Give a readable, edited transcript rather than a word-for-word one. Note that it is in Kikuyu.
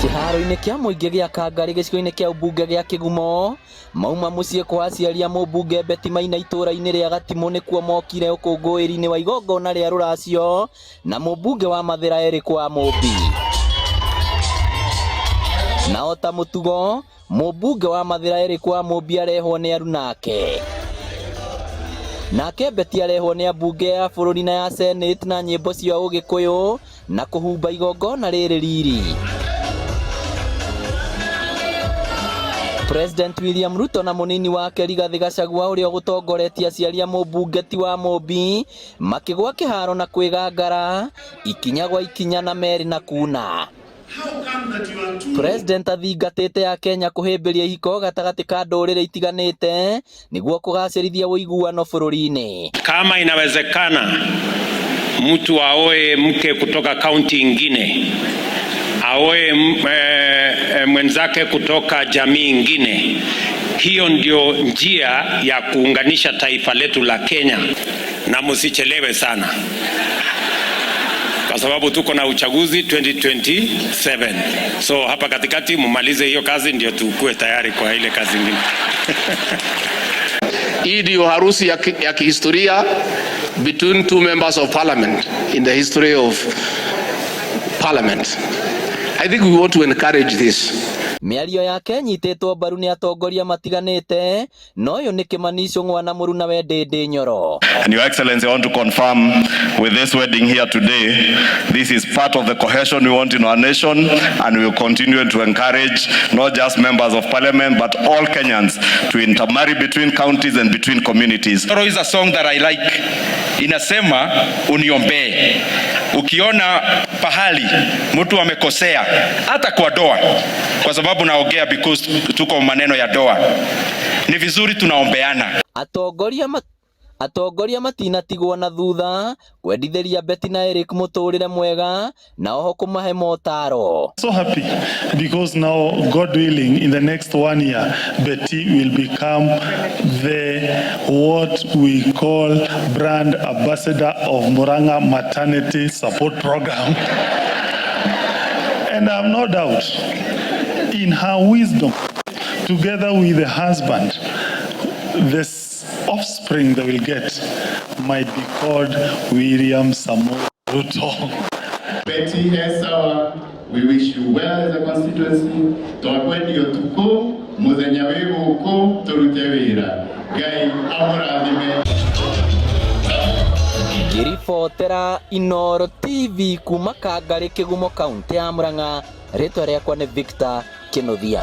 Kĩharo-inĩ kĩa mũingĩ gĩa Kangarĩ gĩcigo-inĩ kĩa ũmbunge gĩa Kĩgumo, mauma mũciĩ kwa aciari a mũmbunge Betty Maina itũũra-inĩ rĩa Gatimũ nĩkuo mokire ũkũngũĩri-inĩ wa igongona rĩa rũracio na mũmbunge wa Mathĩra Eric Wamũmbi. Na o ta mũtugo, mũmbunge wa Mathĩra Eric Wamũmbi arehwo nĩ aruna ake. Nake Betty arehwo nĩ ambunge ya bũrũri na ya Senate na nyĩmbo cia ũgĩkũyũ na kũhumba igongona rĩrĩ riri. President William Ruto na mũnini wake Rigathĩ Gachagua ũrĩa ũgũtongoretie aciari a mũmbunge ti wa Mũmbi makĩgwa kĩharo na kwĩgangara ikinya gwa ikinya na merĩ na kuna. President athingatĩte Akenya kũhĩmbĩria ihiko gatagatĩ ka ndũrĩrĩ itiganĩte nĩguo kũgacĩrithia ũiguano bũrũri-inĩ. Kama inawezekana mtu aoe mke kutoka kaunti ingine, aoe mwenzake kutoka jamii ingine, hiyo ndio njia ya kuunganisha taifa letu la Kenya, na msichelewe sana kwa sababu tuko na uchaguzi 2027. So hapa katikati mumalize hiyo kazi ndio tukue tayari kwa ile kazi ingine. Hii ndio harusi ya kihistoria between two members of parliament in the history of parliament. I think we want to encourage this. Mĩario yake ĩnyitĩtwo mbaru nĩ atongoria matiganĩte na ũyũ nĩ Kĩmani Ichung'wa na mũrunawe Ndĩndĩ Nyoro. And Your Excellency, I want to confirm with this wedding here today, this is part of the cohesion we want in our nation, and we will continue to encourage not just members of parliament, but all Kenyans to intermarry between counties and between communities. There is a song that I like. Inasema, "Uniombee." Ukiona pahali mtu amekosea hata kwa ndoa, kwa sababu naongea because tuko maneno ya ndoa, ni vizuri tunaombeana. Atongoria matinatigwo na thutha kwendithĩria Betty na Eric mũtũrĩre mwega na oho kũmahe motaro. So happy because now, God willing, in the next one year, Betty will become the what we call brand ambassador of Murang'a Maternity Support Program. And I have no doubt, in her wisdom, together with the husband, this offspring they will get might be called William Samoei Ruto. Betty Esawa, we wish you well as a constituency. Twakwendia ũtukũ mũthenya wĩ gũkũ tũrute wĩra. Ngai amũrathime. Ngĩribotera Inooro TV kuma Kangarĩ, Kĩgumo, kaunti ya Murang'a, rĩtwa rĩakwa nĩ Victor Kĩnuthia.